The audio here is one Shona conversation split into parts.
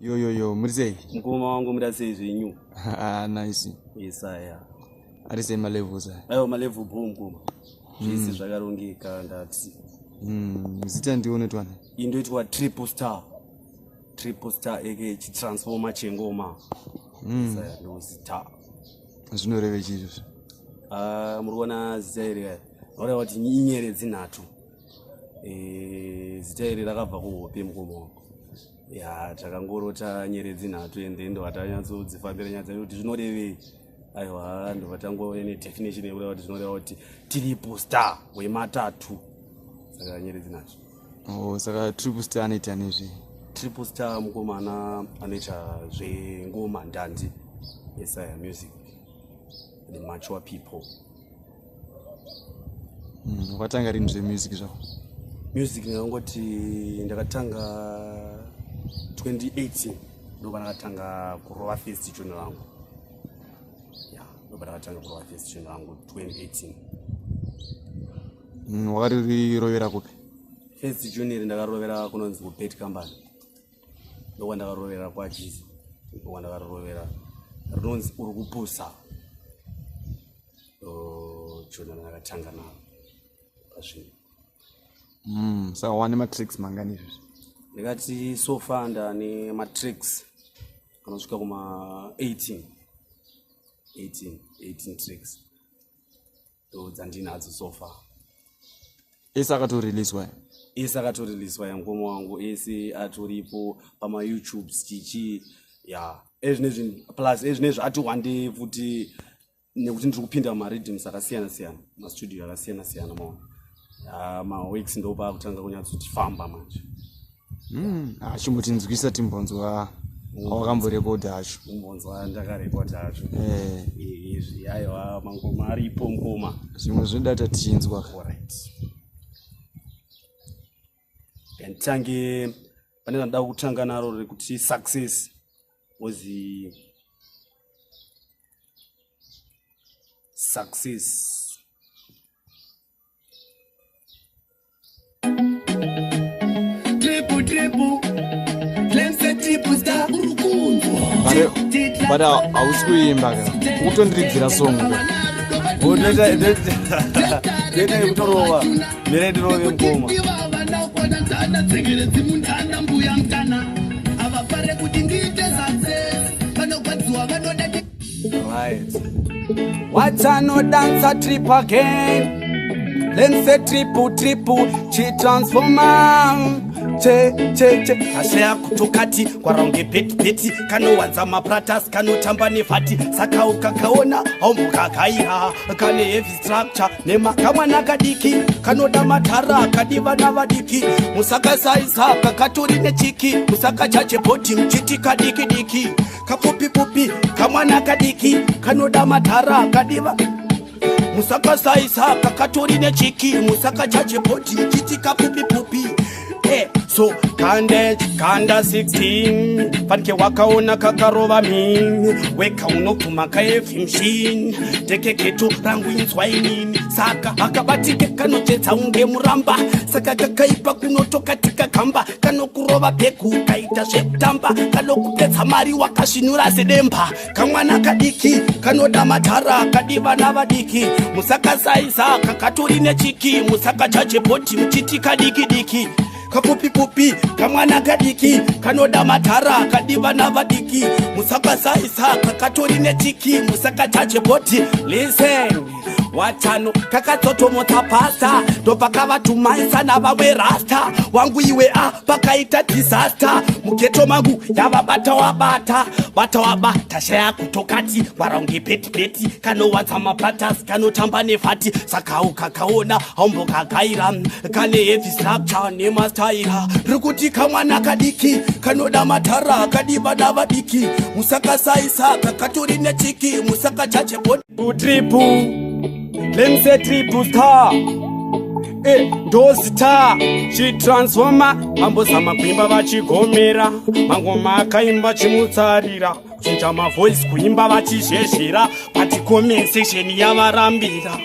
Yo yo yo, muri sei? Mukoma wangu muri sei zvenyu? Ah, nice. Yes, aya. Ari sei malevels aya? Ayo malevel bho mukoma. Zvese zvakarongeka ndati. Zita ndione twana. Iyi ndoitwa Triple Star. Triple Star aka chitransformer chengoma. Yes, aya ndo zita. Zvinoreve chii izvozvo? Ah, muri kuona zita iri kaya. Vakureva kuti inyeredzi nhatu. Zita iri rakabva kuhope mukoma wangu. Ya, takangorota nyeredzi nhatu and then ndobva tanyatsodzifambira nyaya dzacho kuti zvinorevei. Aiwa, ndobva tangove nedefinition yekureva kuti zvinoreva kuti Triple Star wematatu. Saka nyeredzi nhatu. Oh, saka Triple Star anoita nezvei? Triple Star mukomana anoita zvengoma ndandi, Yesaya music, the mature people. Wakatanga rini zvemusic zvako? Music ndingangoti ndakatanga 2018, ndopandakatanga kurova first tune rangu. Ya, ndopandakatanga kurova first tune rangu 2018. Wakarirovera kupi? First tune iri ndakarovera kunonzi kuBet Company. Ndokwandakarovera kwaChizo. Ndokwandakarovera rinonzi Uri Kupusa. Chona ndakatanga naro pazvinhu. Saka wane matricks mangani izvozvi? Ndikati so far ndane matricks anosvika kuma 18. 18 tricks ndo dzandinadzo so far. Ese akatoriliswa? Ese akatoriliswa yamukoma wangu, ese atoripo pamaYouTubes chichi ya ezvinezvi, plus ezvinezvi ati wande futi nekuti ndiri kupinda mumaridhims akasiyana siyana, mastudio akasiyana siyana, maona maweeks ndopaakutanga kunyatsotifamba manje. Chimbotinzwisa timbonzwa awakamborekodha acho. Kumbonzwa ndakarekodha acho? Izvi aiwa, mangoma aripo mukoma. Zvimwe zvinoda tatichinzwa. Alright, nditange pane randida kutanga naro rekuti Success ozi Success. Triple, triple. Clemson Triple Star. But hausi kuimba ka, ukutondiridzira song ka. Ndoita yekutorova, mire ndirove mukoma. Tsengeredzi mundana mbuya mutana avapare kuti ndiite success, vanogwadziwa vanoda. Right. Watano dancer trip again. Then say triple triple chi transformer. Che che che kasheya kutokati kwaronge peti peti kanowanza mapratas, kanotamba nefati, saka ukakaona haumbokakaiha, kane heavy structure nema kamwana kadiki kanoda matara, kadi vana vadiki musakasaisa, kakatori nechiki, musakachache bhoti muchiti kadiki diki, kapupi pupi, kamwana kadiki kanoda matara, kadiva musakasaisa, kakatori nechiki, musakachache bhoti muchiti kapupi pupi. So kande kanda 16 fanike wakaona kakarova mini weka unobvuma kaevi machine tekeketo rangu inzwa inini, saka akabatike kanotetsa unge muramba, saka kakaipa kunotokatika kamba, kanokurova bhegu kaita zvekutamba, kanokupedza mari wakasvinura sedemba, kamwana kadiki kanoda matara, kadi vana vadiki musakasaisa, kakatori nechiki, musakachache bhoti muchiti kadiki diki, kapupi pupi, kamwana kadiki kanoda matara, kadi vana vadiki musakasaisa, kakatori nechiki, musakachache bhoti. Listen, watano kakatsotomotsa pasta, ndopakavatumaisa navamwe rasta wangu iwe a pakaita disaster mugeto mangu yavabata wabata bata wabata shaya kutokati waraunge peti peti, kanowanza maplatas, kanotamba nefati, saka ukakaona haumbokagaira, kane heavy structure nemastaira riri kuti kamwana kadiki kanoda matara, kadi vana vadiki musakasaisa, kakatori nechiki, musakachache triple. Lemse Triple Star ndozita chitransformer, vambozama kuimba vachigomera, mangoma akaimba chimutsarira, kuchinja mavoice, kuimba vachizhezhera, but comment section yavarambira.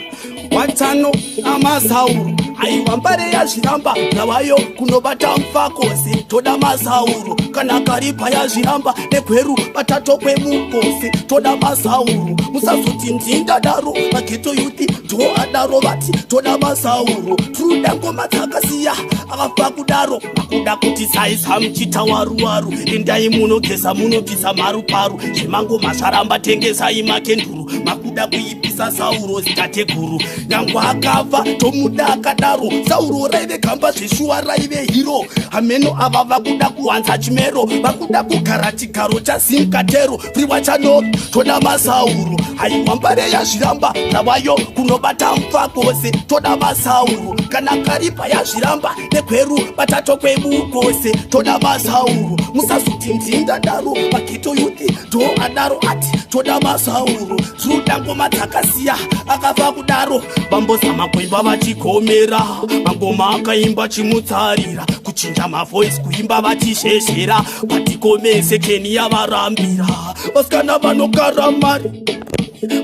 Watano amasauro. Aiwa, Mbare yazviramba navayo kunobata mufakosi. Toda masauro kana Kariba yazviramba negweru batatokwe mukosi. Toda masauro, musazoti ndindadaro. Maghetto youth ndo adaro, vati toda masauro. Turuda ngoma dzakasiya akafa kudaro. Makuda kuti saisa muchita waruwaru. Endai munogeza, munobvisa maruparu. Zvemangoma zvaramba, tengesai makenduru. Makuda kuipisa Sauro zitateguru. Nyangwe akafa, tomuda akadaro. Sauro raive gamba zveshuwa, raive hero. Hameno ava vakuda kuwanza chimero, vakuda kugara chigaro chazinkatero. Friwachano, toda masauro. Haiwa, Mbare yazviramba navayo kunobata mufakose. Toda masauro kana Kariba yazviramba negweru batatokwebukosi. Toda masauro, musazoti ndindadaro. Maghetto youth ndo adaro, ati toda masauro. Tinoda ngoma dzakasiya akafa kudaro. Vambozama kuimba vachigomera, mangoma akaimba chimutsarira, kuchinja mavoice, kuimba vachizhezhera. Patikomese keni yavarambira. Vasikana vanogara mari,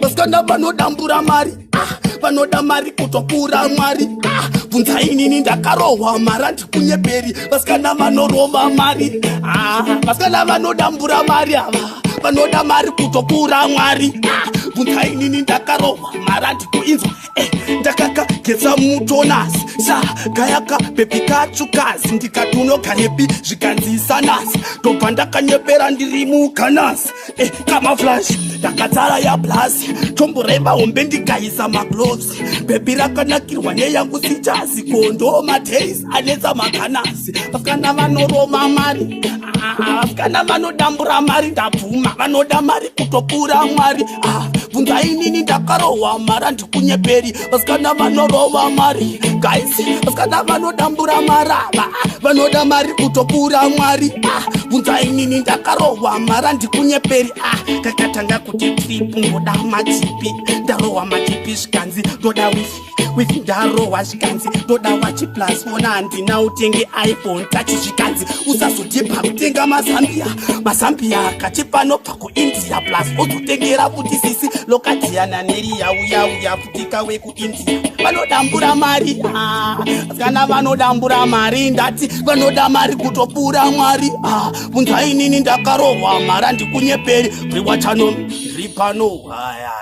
vasikana vanodambura mari. Ah, vanoda mari kutokura Mwari. Ah, bvunza inini, ndakarohwa mara ndikunyeperi. Vasikana vanorova mari. Ah, vasikana vanodambura mari ava, vanoda mari kutokura Mwari. Ah, bvunza inini, ndakarohwa mara ndikuinzwa. Eh, ndakakagetsa mutonasi sa gayaka bebi katsvukazi. Ndikati unogarepi, zvikanzisa nasi. Ndobva ndakanyepera ndiri mukanasi. Eh, camouflage ndakatsara ya plus, tomboreva hombe, ndikaisa magloves. Bebi rakanakirwa neyangu sichasi kondo madays anetsa makanasi. Vasikana vanorova mari. Ah, vasikana vanodambura mari, ndabvuma, vanoda mari kutopfuura Mwari. Ah, bvunza inini, ndakarohwa mara ndikunyeperi. Vasikana vanorova mari, guys. Vasikana vanodambura marava, vanoda mari kutopfuura Mwari. Ah, bvunza inini, ndakarohwa mara ndikunyeperi. Ah, kakatanga kuti trip, ndoda machipi, ndarohwa machipi. Zvikanzi ndoda wifi, wifi ndarohwa. Zvikanzi ndoda watch plus phone, handina utenge iPhone Touch. Zvikanzi usazotipa kutenga mazambia, mazambia kachipanobva kuIndia, plus ozotengera futi sisi lokadhiyana neriya uya uya futi kawe kuIndia. Vanodambura mari. Ah, vasikana vanodambura mari, ndati vanoda mari kutopfuura Mwari. Ah, bvunza inini, ndakarohwa mara ndikunyeperi. Riwachano ndiri pano. Aya,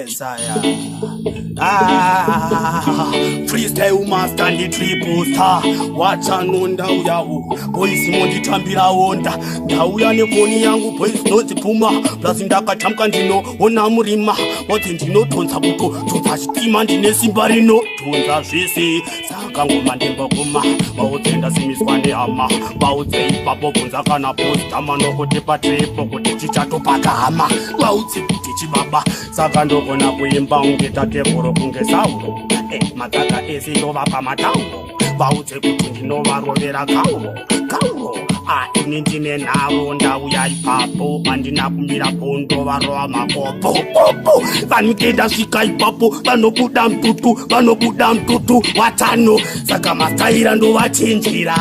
esaya. Ah, freestyle master, ndi triple star wachano. Ndauyawo boys, monditambira onda. Ndauya nefoni yangu boys, nodzipfuma plus ndakatamka, ndinoona murima modzi, ndinotonza kutotonza chitima, ndine simba rinotonza zvese. Saka ngoma ndembokuma, vaudze ndasimiswa nehama, vaudze ipapo. Bvunza kana postama nokuti patripo kuti chichatopaka hama, vaudze kuti chibaba. Saka ndogona kuimba unge tateguru, kunge Sauro. Eh, madhaka ese ndovapa matauro, vaudze kuti ndinovarovera kauro kauro. Ah, ini ndine nharo, ndauya ipapo, handina kumira pondo, varova makopo popo. Vanotenda svika ipapo, vanobuda mututu, vanobuda mututu watano. Saka mastaira ndovachinjira,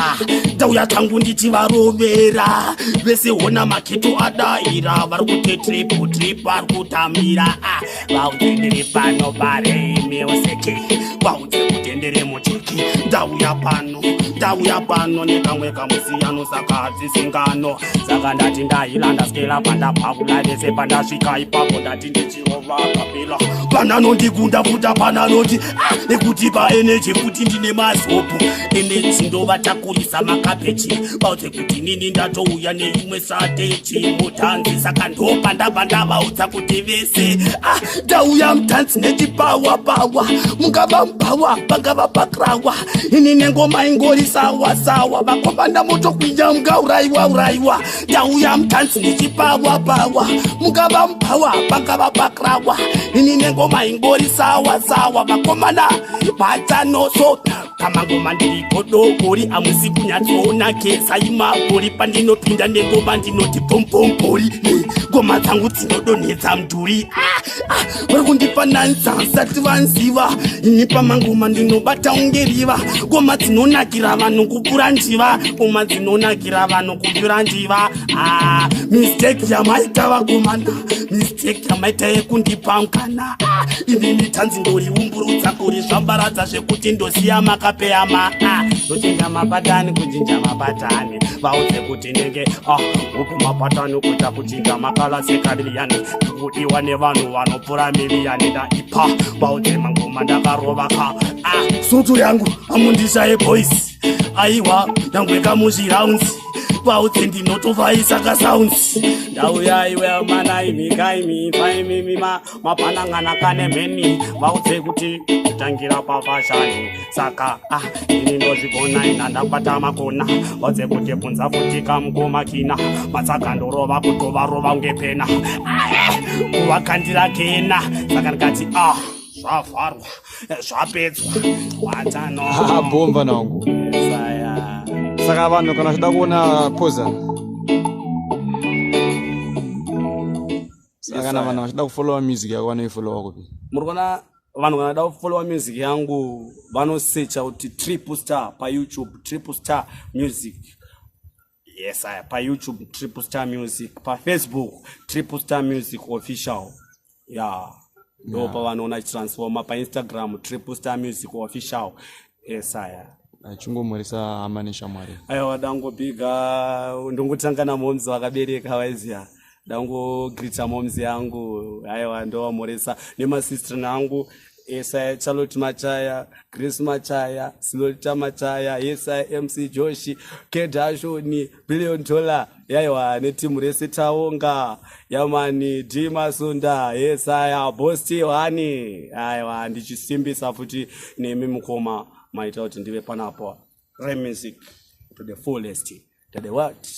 ndauya tangu ndichivarovera vese. Hona maghetto adaira, vari kuti trip trip, vari kutamira. Ah, vaudze ndiri pano pare music, vaudze kuti ndiri muchiki. Ndauya pano, ndauya pano nekamwe kamusiyano, saka hadzisingano. Saka ndati ndaila, ndaskela pandapakula vese pandasvika ipapo. Ndati ndichirova kapela, pananondikunda futa pananoti. Ah, nekuti paenergy futi ndine mazopo energy, ndovatakurisa makapechi. Vaudze kuti nini ndatouya neimwe strategy mutanzi. Saka ndopa ndabva ndavaudza kuti vese. Ah, ndauya mutanzi nechipawa pawa, mungava mupawa, vangava pakrawa, ini nengoma ingori sawa sawa. Vakomana motokwinja, mungaurayiwa urayiwa. Ndauya mutanzi nechipawa pawa, mungava mupawa, vangava pakrawa, ini nengoma ingori sawa sawa. Vakomana vachanoso pamangoma ndiri godobori, hamusi kunyatsoona kesai mabori. Pandinopinda nengoma ndinoti pompompori, ngoma dzangu dzinodonhedza mudhuri. Ah, ah, vari kundifananisa sati vanziva ini pamangoma ndinobata unge riva. Ngoma dzinonakira vanhu kupfuura njiva, ngoma dzinonakira vanhu kupfuura njiva. Ah, mistake yamaita vakomana, mistake yamaita yekundipa mukana. Ah, inini tanzi ndoriumburudza kurizvambaradza zvekuti ndosiya maka. Vakapeyama ah, ndochinja mapatani, kuchinja mapatani, vaudze kuti ndenge ah, uku mapatani kuita kuchinja makala sekamiliyani, kudiwa nevanhu vanopfuura miliyani. Ndaipa, vaudze mangoma ndakarova ka ah, sutu yangu amundishaye boys, aiwa nyangwe muzvirounds, vaudze ndinotovaisa kasounds. Ndauya iwe mana imi kaimi paimimi mapanangana kane mheni, vaudze kuti kutangira pafashani. Saka ah, ini ndozvigona, ina ndakwata makona, vaudze kuti bvunza futi kamukomakina matsaga, ndorova kutovarova kunge pena, kuvakandira kena. Saka ndikati ah, zvavharwa, zvapedzwa, watano. Bhomba nangu. Saya. Saka vanhu kana vachida kuona poza, saka kana vanhu vachida kufollowa music yako, vanoifollowa kupi? Muri kuona, vanhu kana da kufollowa music yangu, vanosecha kuti Triple Star paYouTube, Triple Star Music. Yes, aya paYouTube Triple Star Music, paFacebook Triple Star Music Official. Ya, ndo pavanoona Chitransformer, paInstagram Triple Star Music Official. Yes, aya. Achingomhoresa hama neshamwari. Aiwa, dangobiga, ndongotanga namoms vakabereka, vaiziya, dangogrita moms yangu, aiwa, ndovamhoresa nemasistrin angu esa, Charlotte Machaya, Grace Machaya, Silolita Machaya, yesa, MC Joshi, Kedashoni, Billion Dollar, yaiwa, netimu rese taonga yamani, D Masunda, yesaya, Bosti Wani. Aiwa, ndichisimbisa futi nemi mukoma, maita kuti ndive panapo. Remusic to the fullest, to the what.